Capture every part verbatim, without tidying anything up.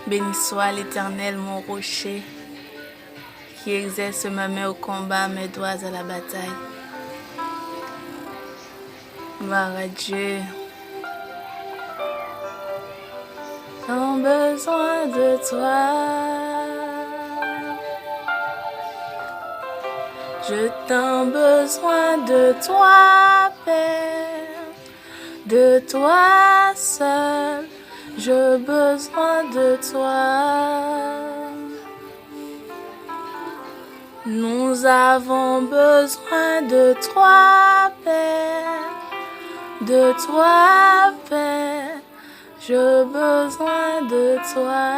Béni soit l'Éternel, mon rocher, qui exerce ma main au combat, mes doigts à la bataille. Gloire à Dieu. Tant besoin de toi. Je tant besoin de toi, Père. De toi seul, j'ai besoin de toi. Nous avons besoin de toi, Père. De toi, Père. J'ai besoin de toi.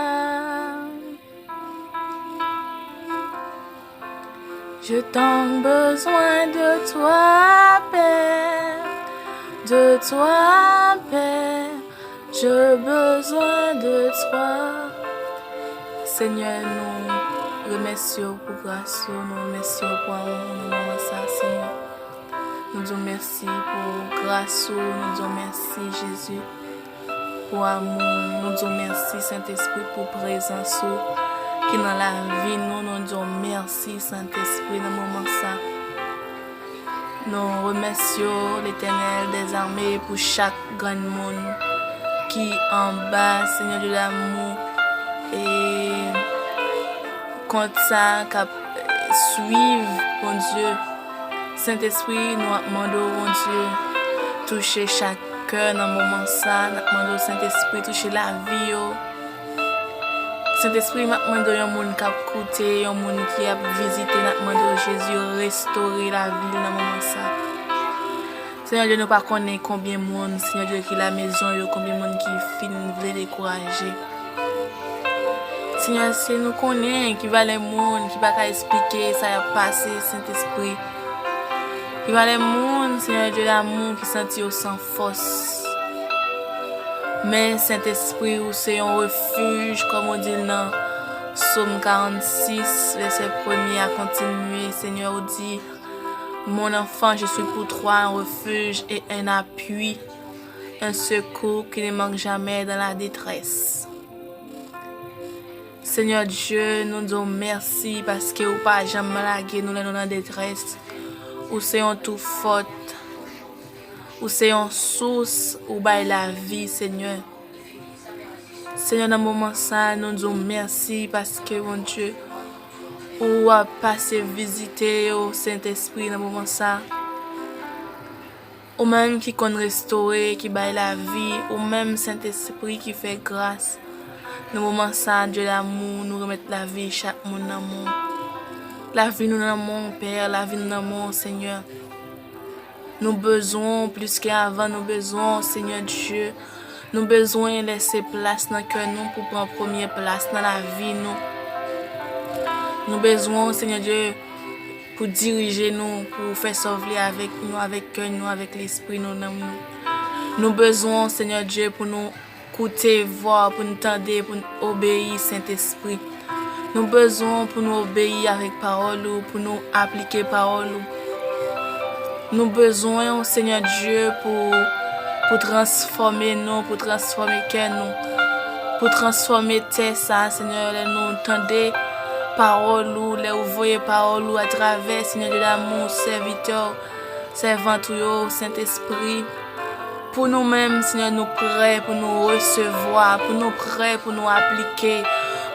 Je tant besoin de toi, Père. De toi, Père. J'ai besoin de toi. Senyè, nou remèsye w pou gras ou, nou remèsye w pou amou w nan moman sa, Senyè. Nou di w mèsi pou gras ou, nou di w mèsi, Jezi, pou amou w. Nou di w mèsi, Sentespri, pou prezans ou ki nan lavi nou. Nou di w mèsi, Sentespri, nan moman sa. Nou remèsye w, Letènèl dèzame, pou chak grenn moun ki anba, Senyè Dye damou, e kont sa k ap swiv, Bondye. Sentespri, nou ap mande w, Bondye, touche chak kè nan moman sa. N ap mande w, Sentespri, touche lavi yo. Sentespri, m ap mande w, yon moun k ap koute, yon moun ki ap vizite, n ap mande w, Jezi, restore lavi l nan moman sa. Senyè Dye, nou pa konnen konbyen moun, Senyè Dye, ki lamezon yo, konbyen moun ki fin vle dekouraje. Senyè, si nou konnen ki valè moun ki pa ka esplike sa y ap pase, Sentespri. Ki valè moun, Senyè Dye damou, ki santi yo san fòs. Men, Sentespri, ou se yon refij, kòm ou di l nan Sòm karannsis, vèsè premye a kontinye, Senyè, ou di, Mon enfant, je suis pour toi un refuge et un appui, un secours qui ne manque jamais dans la détresse. Senyè Dye, nou di w mèsi paske ou pa janm lage nou lè nou nan detrès. Ou se yon tou fòt. Ou se yon sous, ou bay lavi, Senyè. Senyè, nan moman sa, nou di w mèsi paske, Bondye, ou ap pase vizite yo, Sentespri, nan moman sa. Ou menm ki konn restore, ki bay lavi, ou menm Sentespri ki fè gras. Nan moman sa, Dye damou, nou remèt lavi chak moun nan men w. Lavi nou nan men w, Pè, lavi nou nan men w, Senyè. Nou bezwen w plis ke avan, nou bezwen w, Senyè Dye. Nou bezwen lese plas nan kè nou pou pran premye plas nan lavi nou. Nou bezwen w, Senyè Dye, pou dirije nou, pou fè sa w vle avèk nou, avèk kè nou, avèk lespri nou, nanm nou. Nou bezwen w, Senyè Dye, pou nou koute vwa w, pou n tande, pou n obeyi, Sentespri. Nou bezwen w pou nou obeyi avèk pawòl ou, pou nou aplike pawòl ou. Nou bezwen w, Senyè Dye, pou, pou transfòme nou, pou transfòme kè nou, pou transfòme tè sa, Senyè, lè nou tande pawòl ou, lè ou voye pawòl ou atravè, Senyè Dye damou, sèvitè w, sèvant ou yo, Sentespri. Pou nou menm, Senyè, nou prè pou nou resevwa, pou nou prè pou nou aplike,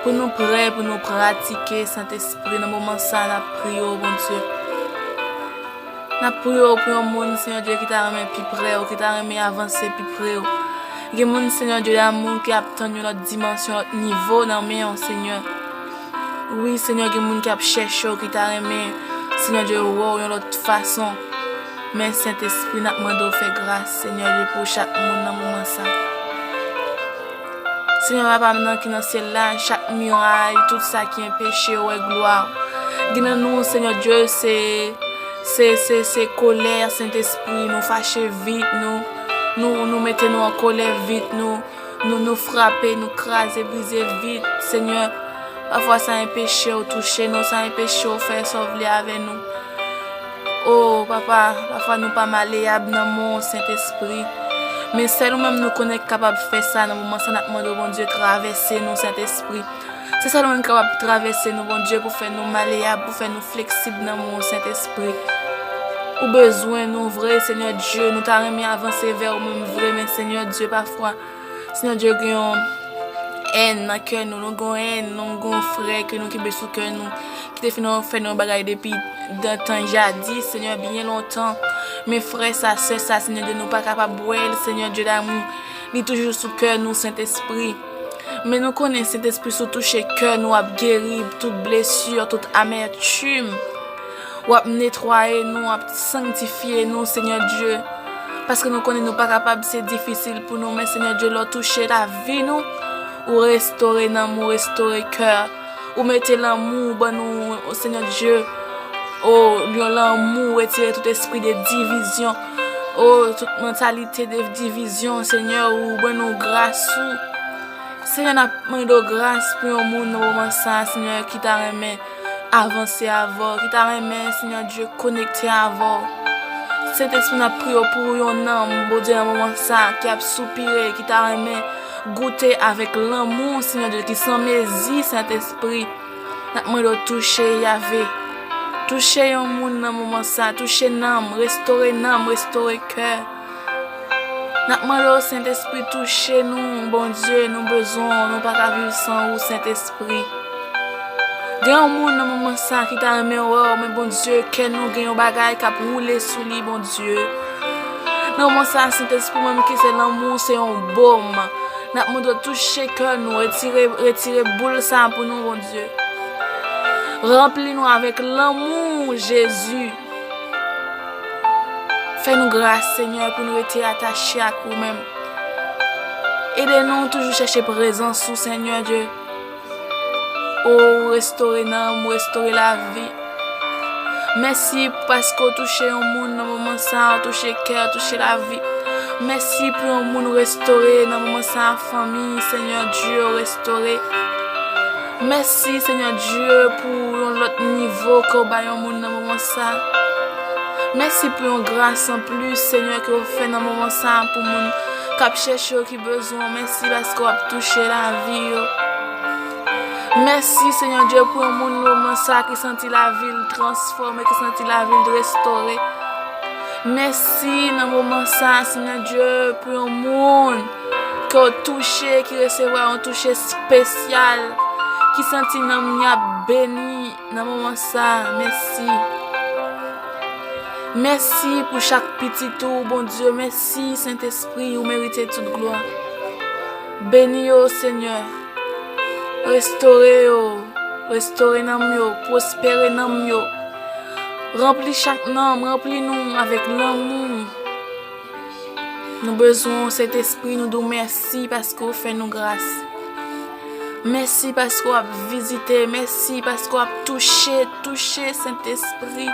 pou nou prè pou nou pratike, Sentespri, nan moman sa, n ap priye w, Bondye. N ap priye w pou yon moun, Senyè Dye, ki ta renmen pi prè w, ki ta renmen avanse pi prè w. Gen moun, Senyè Dye damou, ki ap tann yon lòt dimansyon, lòt nivo nan men w, Senyè. Wi, Senyè, gen moun ki ap chèche w, ki ta renmen, Senyè Dye, wè w yon lòt fason. Men, Sentespri, n ap mande w fè gras, Senyè Dye, pou chak moun nan moman sa. Senyè, Papa m nan ki nan syèl la, chak miray, tout sa ki enpeche w wè glwa w. Gen nan nou, Senyè Dye, se, se, se, se kolè, Sentespri, nou fache vit, nou, nou, nou mete nou an kolè vit, nou, Nou, nou frape, nou kraze, brize vit, Senyè. Pafwa sa enpeche w touche nou, sa enpeche w fè sa w vle avè nou. O, Papa, pafwa nou pa maleyab nan men w, Sentespri. Men sèl ou menm nou konnen ki kapab fè sa nan moman sa, n ap mande w, Bondye, travèse nou, Sentespri. Se sèl ou menm ki kapab travèse nou, Bondye, pou fè nou maleyab, pou fè nou fleksib nan men w, Sentespri. Ou bezwen nou vre, Senyè Dye. Nou ta renmen avanse vè ou menm vre, men Senyè Dye, pafwa, Senyè Dye, gen yon èn nan kè nou. Nou gen yon èn, nou gen yon frè ke nou kenbe sou kè nou, ki te fin fè nou yon bagay depi dan tan jadis, Senyè, byen lontan. Men frè sa, sè sa, Senyè Dye, nou pa kapab wè l, Senyè Dye damou. Li toujou sou kè nou, Sentespri. Men nou konnen, Sentespri, si w touche kè nou, w ap geri tout blesi, tout amètim. W ap netwaye nou, w ap sanktifye nou, Senyè Dye. Paske nou konnen nou pa kapab, se difisil pou nou, men Senyè Dye, lè w touche lavi nou, ou restore nanm, ou restore kè. Ou mete lanmou ban nou, o Senyè Dye. O, yon lanmou, retire tout espri de divizyon. O, tout mantalite de divizyon, Senyè, ou ban nou gras ou. Senyè, n ap mande w gras pou yon moun nan moman sa a, Senyè, ki ta renmen avanse avè w, ki ta renmen, Senyè Dye, konekte avè w. Sentespri, n ap priye w pou yon nanm, Bondye, nan moman sa a, ki ap soupire, ki ta renmen goute avèk lanmou, Senyè Dye, ki san mezi, Sentespri. N ap mande w touche, Yave. Touche yon moun nan moman sa a, touche nanm, restore nanm, restore kè. N ap mande w, Sentespri, touche nou, Bondye, nou bezwen w, nou pa ka viv san ou, Sentespri. Gen yon moun nan moman sa ki ta renmen wè w, men Bondye, kè nou gen yon bagay k ap woule sou li, Bondye. Nan moman sa, Sentespri, ou menm ki se lanmou, se yon bòm. N ap mande w touche kè nou, retire, retire boul sa pou nou, Bondye. Ranpli nou avèk lanmou, Jezi. Fè nou gras, Senyè, pou nou rete atache ak ou menm. Ede nou toujou chèche prezans ou, Senyè Dye. O, ou restore nanm, ou restore lavi. Mèsi paske w touche yon moun nan moman sa a, w touche kè, w touche lavi. Mèsi pou yon moun ou restore nan moman sa a, fanmi, Senyè Dye, ou restore. Mèsi, Senyè Dye, pou yon lòt nivo ke w bay yon moun nan moman sa a. Mèsi pou yon gras anplis, Senyè, ke w fè nan moman sa a pou moun k ap chèche w, ki bezwen w. Mèsi paske w ap touche lavi yo. Mèsi, Senyè Dye, pou yon moun nan moman sa a ki santi lavi l transfòme, ki santi lavi l restore. Mèsi nan moman sa a, Senyè Dye, pou yon moun ke w touche, ki resevwa yon touche espesyal, ki santi nanm li ap beni nan moman sa a. Mèsi. Mèsi pou chak pitit ou, Bondye. Mèsi, Sentespri, ou merite tout glwa. Beni yo, Senyè. Restore yo. Restore nanm yo. Pwospere nanm yo. Ranpli chak nanm. Ranpli nou avèk lanmou. Nou bezwen w, Sentespri, nou di w mèsi paske w fè nou gras. Mèsi paske w ap vizite, mèsi paske w ap touche, touche, Sentespri.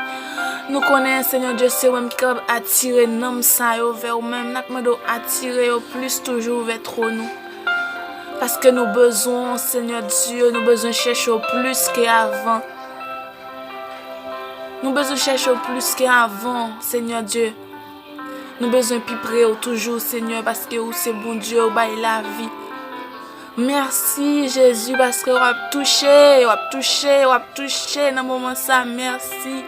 Nou konnen, Senyè Dye, se ou menm ki kapab atire nanm sa yo vè ou menm. N ap mande w atire yo plis toujou vè twòn ou. Paske nou bezwen w, Senyè Dye, nou bezwen chèche w plis ke avan. Nou bezwen chèche w plis ke avan, Senyè Dye. Nou bezwen pi pre w toujou, Senyè, paske ou se Bondye, ou bay lavi. Mèsi, Jezi, paske w ap touche, w ap touche, w ap touche nan moman sa. Mèsi,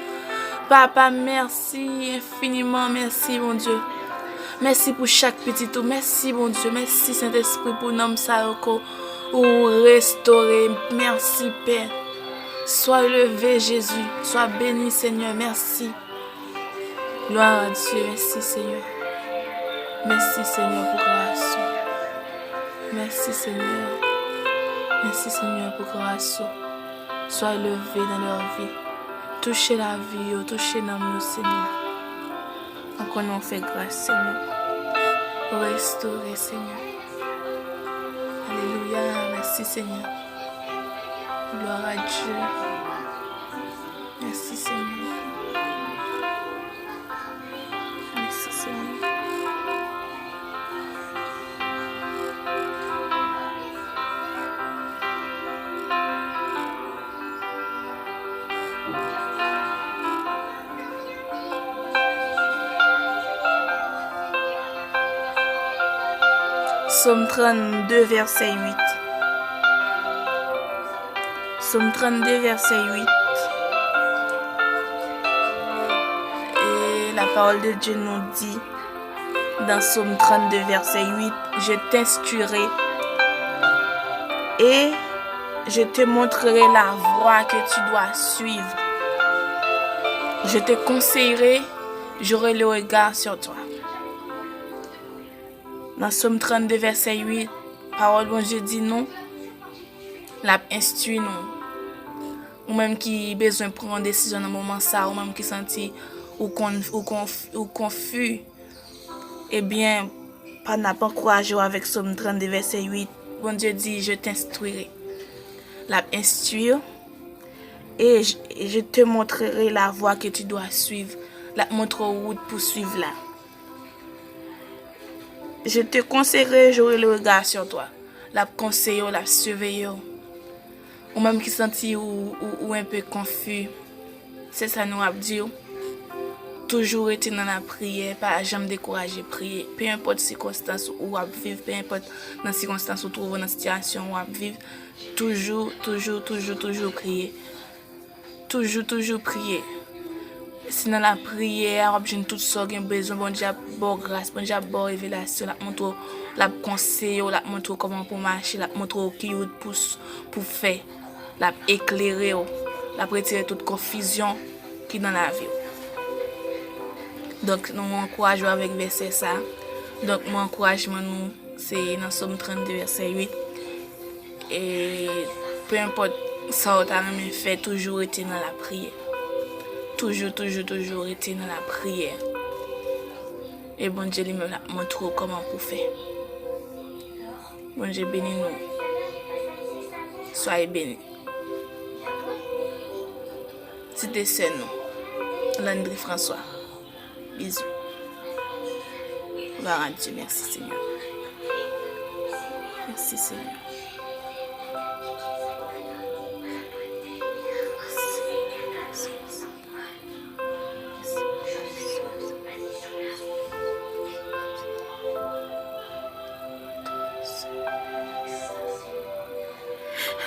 Papa, mèsi enfiniman, mèsi, Bondye. Mèsi pou chak pitit ou, mèsi, Bondye, mèsi, Sentespri, pou nanm sa yo ke ou restore. Mèsi, Pè. Sois élevé, Jésus, sois béni, Senyè, mèsi. Glwa a Dye, mèsi Senyè. Mèsi Senyè pou gras ou. Mèsi Senyè. Mèsi Senyè pou gras ou. Sois élevé dans leur vie. Touche lavi yo, touche nanm yo, Senyè. Ankò nou fè gras, Senyè. Restore, Senyè. Alelouya, mèsi Senyè. Glwa a Dye. Mèsi Senyè. Mèsi Senyè. Sòm trannde, vèsè uit. Sòm trannde, vèsè uit. Et la parole de Dieu nous dit, dans Psaume trente-deux, verset huit, je t'instruirai et je te montrerai la voie que tu dois suivre. Je te conseillerai, j'aurai le regard sur toi. Nan Sòm trannde, vèsè uit, pawòl Bondye di nou, l ap enstwi nou. Ou menm ki bezwen pran yon desizyon nan moman sa, ou menm ki santi ou konn, ou konf, ou konfi, ebyen, pa n ap ankouraje w avèk Sòm trannde, vèsè uit. Bondye di, je t'instruirai. L ap enstwi w, et je, je te montrerai la voie que tu dois suivre. L ap montre w wout pou swiv la. Je te conseillerai, j'aurai le regard sur toi. L ap konseye w, l ap siveye w. Ou menm ki santi ou, ou, ou enpe konfi, se sa nou ap di w. Toujou rete nan lapriyè, pa janm dekouraje priye. Pe enpòt sikonstans ou ap viv, pe enpòt nan sikonstans ou twouve w, nan sitiyasyon ou ap viv, toujou, toujou, toujou, toujou priye. Toujou, toujou priye. Se nan lapriyè a w ap jwenn tout sa w gen bezwen. Bondye ap ba w gras, Bondye ap ba w revelasyon, l ap montre w, l ap konseye w, l ap montre w kòman pou w mache, l ap montre w ki wout pou, pou fè. L ap eklere w, l ap retire tout konfizyon ki nan lavi w. Donk, nou ankouraje w avèk vèsè sa. Donk, mo ankourajman nou, se nan Sòm trannde, vèsè uit. E pe enpòt sa w ta renmen fè, toujou rete nan lapriyè. Toujou, toujou, toujou rete nan lapriyè. E Bondye li menm l ap montre w kòman pou fè. Bondye beni nou. Soyez bénis. Se te sè nou, Landry François. Bizou. Gloire à Dieu. Merci, Seigneur. Merci, Seigneur.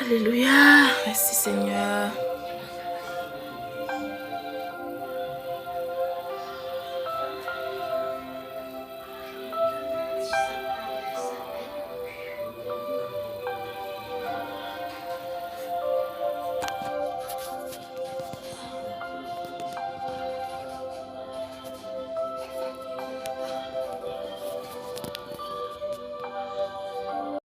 Alelouya. Mèsi, Senyè.